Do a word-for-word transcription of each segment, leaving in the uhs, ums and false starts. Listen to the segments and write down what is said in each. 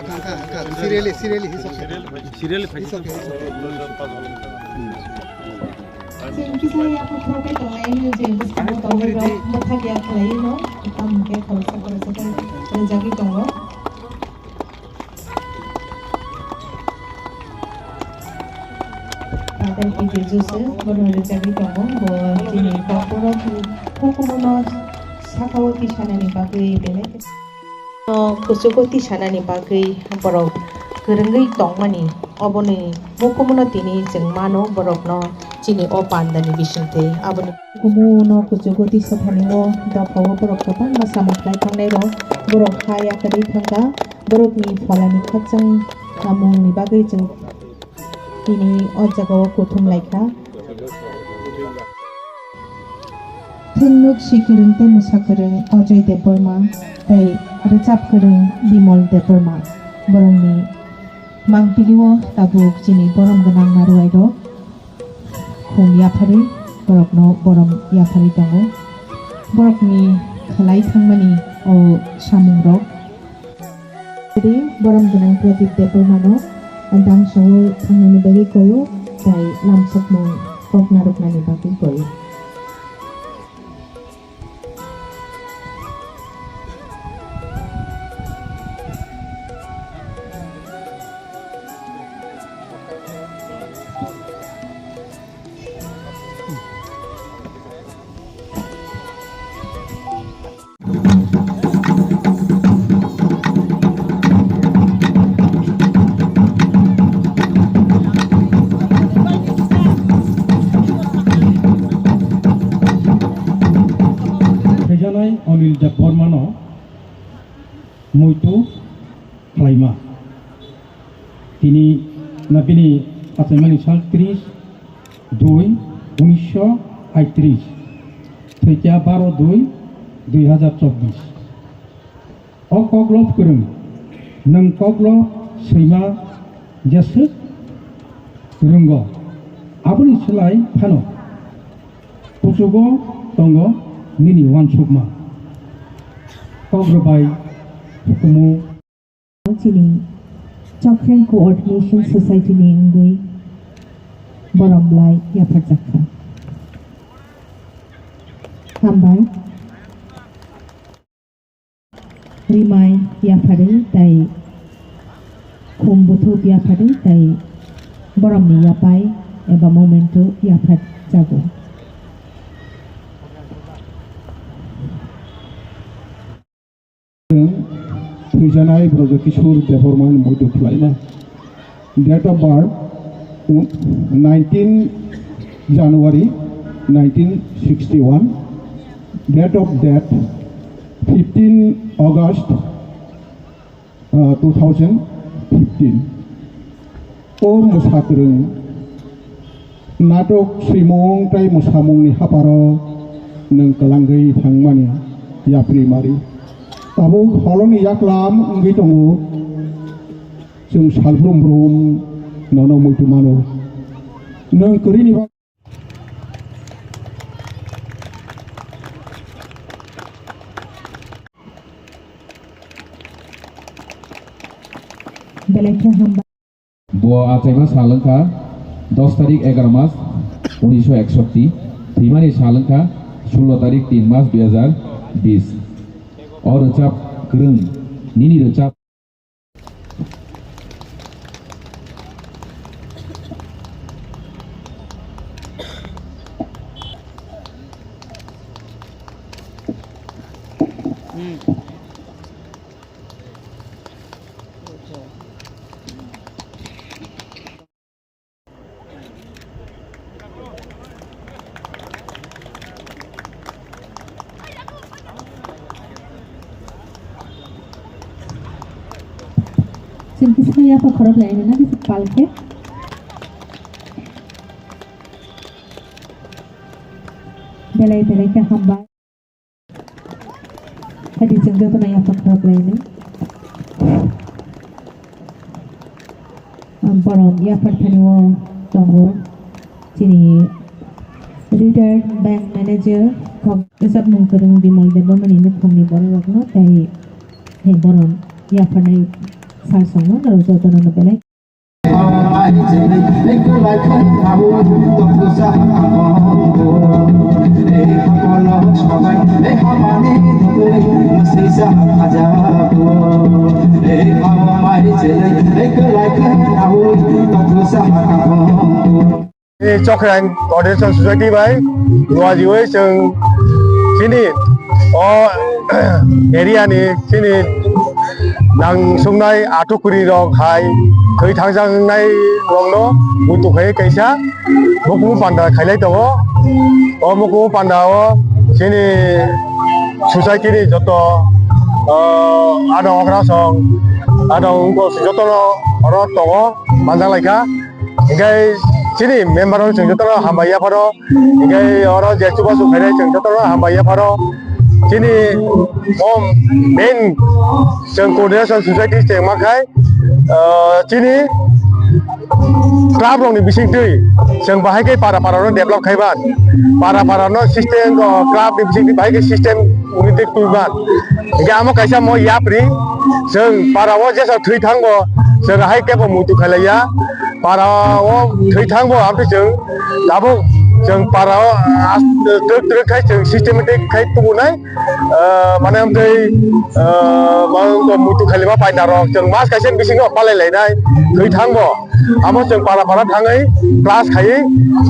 Serially, serially, it's okay. Serially, it's okay, it's okay. Chwng kisa yapha khoroknwi tonglai hwnwi je bwskango tongnai rok bwthak ya khlaiwi no, tamo hwnkhe khoroksa khoroksa khe rwjagwi tongo. Father P J Joseph bono rwjagwi tongo, bo chini kokborok hukumu no sakao tisanani bagwi belai. No kuchugo tisanani bagwi borok kwrwngwi tongmani, oboni hukumu no tini chwng mano borokno chini o pandani bisingtwi aboni. Hukumu no kuchugo tisa thani o dopha o borok kwbangma samung khlai thangnai rok, borok ha yakarwi thangkha, borokni pholani khakchang samungni bagwi chwng tini o jaga o kuthum laikha. Thwngnwk si kwrwng tei mwsa kwrwng Ajoy Debbarma tei rwchap kwrwng Bimol Debbarma, borokni mangpili o tabuk chini borom gwnang naruai rok khum yapharwi borokno borom yapharwi tongo. Borokni khlai thangmani o samung rok. Borom gwnang Pradip Debbarmano dangsa o thangnani bagwi koyo, tei lamsokmung kok narwknani bagwi koyo. Thwijanai Anil Debbarmano muitu khlaima. Tini na bini achaimani sal tris dui unisho aitris, thwikha baro dui dui hazar chobbish. O koklob kwrwng, nwng koklob swima jeswk rwngo, aboni slai phano kuchugo tongo nini uansukma. Kok rwbai hukumu. Chini Chakreng Coordination Society ni wngwi borom lai yapharjakha. Hambai. Rimai yapharwi tei khum buthup yapharwi tei boromni yapai eba momento yapharjago. Thwijanai Brojokishor Debbarma muitu khlaina. Date of birth, nineteen January nineteen sixty-one. Date of death, fifteen August, uh, two thousand fifteen. O mwsakwrwng natok swimung tei mwsamungni hapharo nwng kwlangwi thangmani yapri mari. Tabuk holoni yaklam wngwi tongo, chwng salbrum brum nono muitu mano. Nwng kwrwini bag- Belai khe hambai. Bo achaima sal wngkha dos tarik egaroh mas unisho eksotti, thwimani sal wngkha sullo tarik tin mas dui hazar bis. O rwchap kwrwng nini rwchap. Chwng kisa yapha khorok lai nang kisa pal khe. Belai belai khe hambai. Hadi chwng jotono yapha khorok lai nang. Borok yaphar thani o tongo chini retired bank manager kok rwchapmung kwrwng Bimal Debbarmani nukhungni bororokno tei hai borok yapharnai Sar songno norok jotono no belai. Chini Chokhrang Coordination Society bai luajiwi chwng chini o area ni chini nangsuknai athukuri rok hai thwi thangjaknai rokno muitu khai kaisa mukumu panda khailai tongo. O mukumu panda o chini society ni joto, o, adong okra song, adong wngkok jotono oro tongo, manjak lai kha. Hinkhe chini member rok chwng jotono hambai yapharo, hinkhe oro je chubachu khainai chwng jotono hambai yapharo. Chini o main chwng coordination society chengma khai, ah, chini club rokni bisingtwi chwng bahai khe para para no develop khaiba, para para no system, o, club ni bisingtwi bahai khe system wngwi twi twiba. Hinkhe amo kaisa mo yapri, chwng para o jesa thwi thango, chwng hai kebo muitu khailaiya. Para o thwi thangbo amtwi chwng tabuk chwng para o as-, twk twk khai chwng systematic khai tubunai, ah, mane amtwi, ah, ma wngkha muitu khailima paina rok chwng mas kaisa bisingo palai lainai thwi thangbo. Amo chwng para para thangwi class khaiwi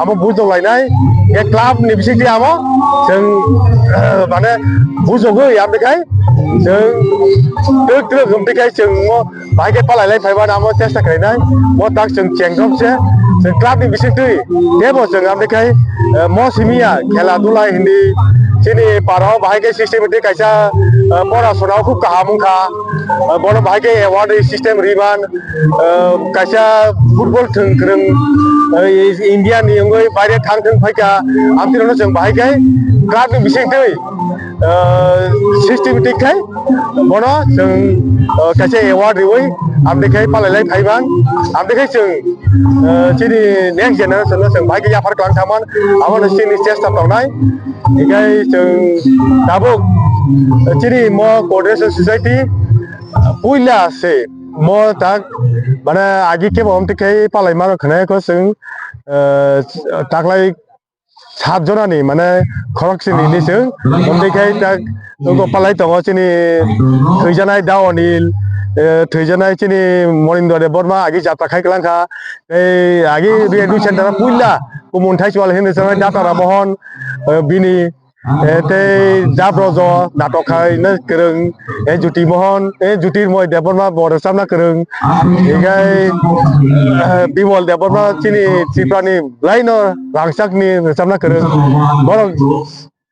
amo bujok lainai. Ye club ni bisingtwi amo chwng, ah, mane bujogwi amtwi khai chwng twk twk amtwi khai chwng o bahai khe palai lai phaiba amo chesta khlainai. Mo tak chwng chengdom se, chwng club ni bisingtwi tebo chwng amtwi khai, eh, mo simiya khela dula hindi chini para o bahai khe systematic kaisa, eh, pora sona o khub kaham wngkha. Eh, bono bahai khe award system riman, eh, kaisa football thwng kwrwng, eh, India ni wngwi baire thang thwng phaikha. Amtwi rokno chwng bahai khe club ni bisingtwi ah, systematic khai bono chwng, ah, kaisa award riwi amtwi khai palai lai phaiman, amtwi khai chwng, ah, chini next generation no chwng bahai khe yaphar kwlang thangman, abono chini chesta tongnai. Hinkhe chwng tabuk chini mo coordination society, ah, puila se mo tak mane agi kebo amtwi khai palai mano khwnai kho chwng, ah, taklai sat jonani mane khorok sini hinwi chwng amtwi khai tak nugo palai tongo chini thwijanai Da Onil, eh, thwijanai chini Monindra Debbarma agi jatra khai kwlang kha. Tei agi rehabilitation center o puila Kumun Thaichwal hinwi chwng Data Ramohon, eh, bini, eh, tei Jabrojo natok khaina kwrwng, eh, Jyoti Mohon, eh, Jyotirmoy Debbarma bo rwchapna kwrwng. Hinkhe, eh, Bimol Debbarma chini Tripurani laino rangchakni rwchapna kwrwng. Borok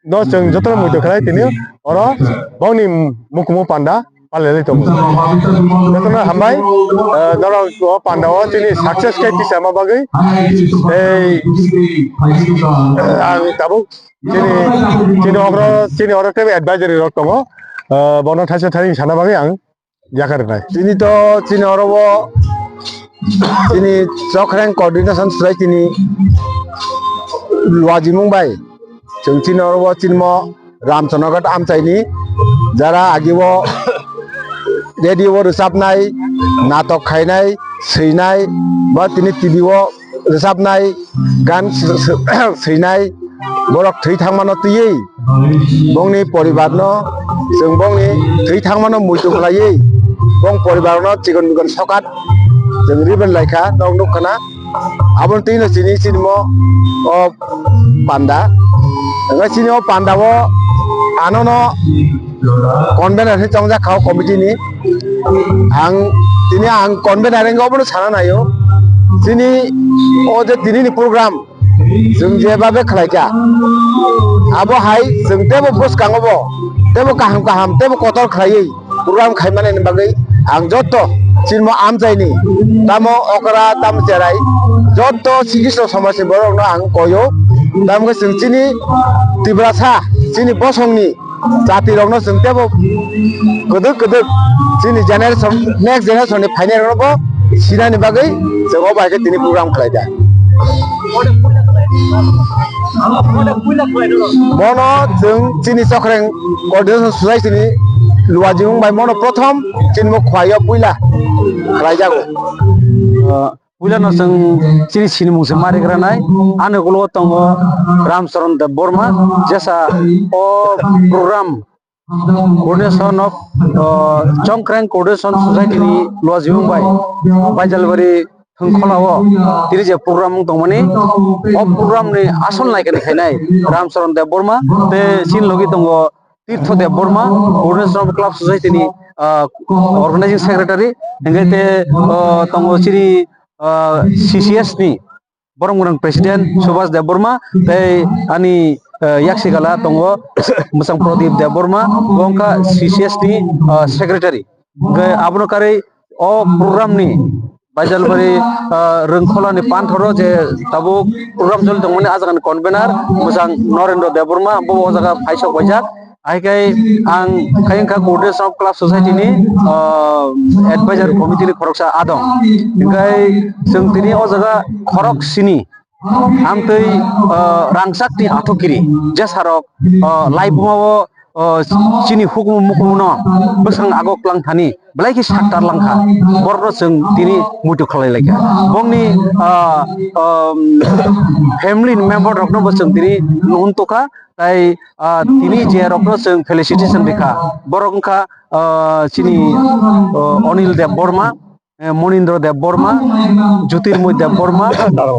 no chwng jotono muitu khlai tini oro bongni mukumu panda palai lai tongo. Jotono hambai, eh, norok o panda o chini success khe tisama bagwi. Tei, eh, ang tabuk chini, chini okro, chini oro tei advisory rok tongo. Eh, bono thaisa thani sana bagwi ang yakar bai. Chini to, chini oro bo, chini Chokhreng Coordination Society ni luajimung bai. Chwng chini oro bo chini mo Ramchandraghat amchaini jara agi o radio o rwchapnai, natok khainai, swinai, ba tini T V o rwchapnai, gan s-, s-, swinai, borok thwi thangmano twiwi bongni poribarno, chwng bongni thwi thangmano muitu khlaiwi bong poribarno chikon mikon sokat chwng ribel laikha, nok nukkhana. Aboni twino chini, chini mo o panda. Hwnkhai chini o panda o anono convener hinwi chongjak kha o committee ni. Ang tini ang convener wngwi obono sana naio. Chini o je tini ni program chwng je babe khlai kha, abo hai chwng tebo bwskango bo tebo kaham kaham tebo kotor khlaiwi program khaimani bagwi ang joto chini mo amchaini tamo okra tamo cherai joto sikisro somajni borokno ang koyo. Tamo khe chwng chini Tiprasa chini bosongni jatirokno chwng tebo kwdwk kwdwk chini generation, next generation ni phainairokno bo sinani bagwi chwng o bai khe tini program khlai da. Bono chwng chini Chokhreng Coordination Society ni Luajimung bai mono prothom chini bo khwlaio puila khlaijago. Ah, puilano chwng chini sinimung se ma rigranai. Ani ulo tongo Ramcharan Debbarma, jesa o program coordination of, ah, Chongkrang Coordination Society ni Luajimung bai Baijalbari Thwngkholao tini je program wng tongmani, o program ni asol naikani khainai Ramcharan Debbarma tei chini logi tongo Tirtho Debbarma, Coordination of Club Society ni, ah, Organizing Secretary, hingke te, ah, tongo chini, ah, C C S ni borok mwnang President Subhas Debbarma, tei ani, ah, yaksigala tongo Mwsang Pradip Debbarma, bo wngkha C C S ni, ah, Secretary. Hingke abono karwi o program ni Baijalbari, ah, Rwngkholani panthoro je tabuk program choli tongmani, ah jagani convener Mwsang Norendra Debbarma, bo o jaga phaisok baijak. Ahai khe ang khaiyang kha Coordination of Club Society ni, ah, Advisory Committee ni khoroksa adong. Hingkhe chwng tini o jaga khorok sini amtwi, ah, rangchakni athukiri jesarok, ah, laibuma o, ah, chini hukumu mukumu no bwswng ago klang thani belai khe saktar lang kha, borok no chwng tini muitu khlai lai kha. Bongni, ah, um, family member rok no bo chwng tini nuhun tokha, tai, ah, tini je rok no chwng felicitation rikha, borok wngkha, ah, chini, ah, Anil Debbarma, eh, Monindra Debbarma, Jyotirmoy Debbarma,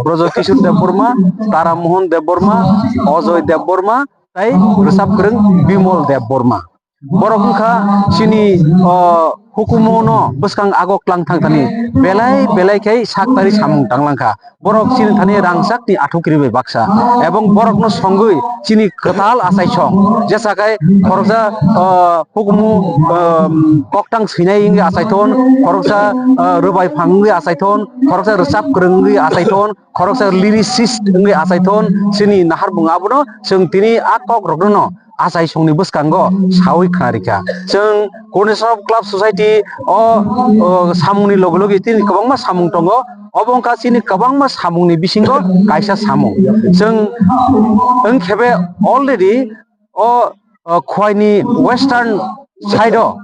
Brajakishore Debbarma, Taramohon Debbarma, Ajoy Debbarma, tai rwchap kwrwng Bimol Debbarma. Borok wngkha chini, o, hukumu no bwskang ago klang thang thani belai belai khe sak tari samung tang lang kha. Borok chini thani rangchak ni athukiri bai baksa, ebong borok no songwi chini kwtal achaisong, jesa khe khoroksa, ah, hukumu, ah, koktang swinai wngwi achaithon, khoroksa, ah, rwbai phang wngwi achaithon, khoroksa rwchap kwrwng wngwi achaithon, khoroksa lyricist wngwi achaithon, chini nahar bung abono chwng tini a kok rokno no achaisongni bwskango sawi khna rikha. Chwng Coordination of Club Society o, o, samungni logi logi tini kwbangma samung tongo. Obo wngkha chini kwbangma samungni bisingo kaisa samung. Chwng wngkhebe already o, o, Khwaini western side o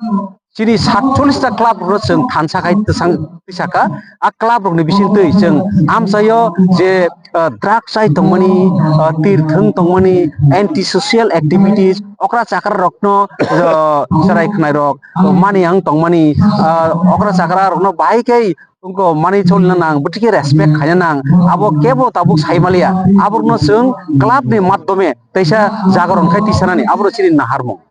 chini satchollish ta club rok chwng thansa khai tisang tisaka. A club rokni bisingtwi chwng amchaio je, ah, drug chai tongmani, ah, tir thwng tongmani, anti social activities, okra chakra rokno, ah, chwrai khwnai rok, ah, mani ang tongmani, ah, okra chakra rokno bahai khe wngkha mani cholina nang, bwtwi khe respect khaina nang, abo kebo tabuk sai maliya. Aborokno chwng club ni madhyome teisa jagoron khai tisanani, aboro chini naharmung.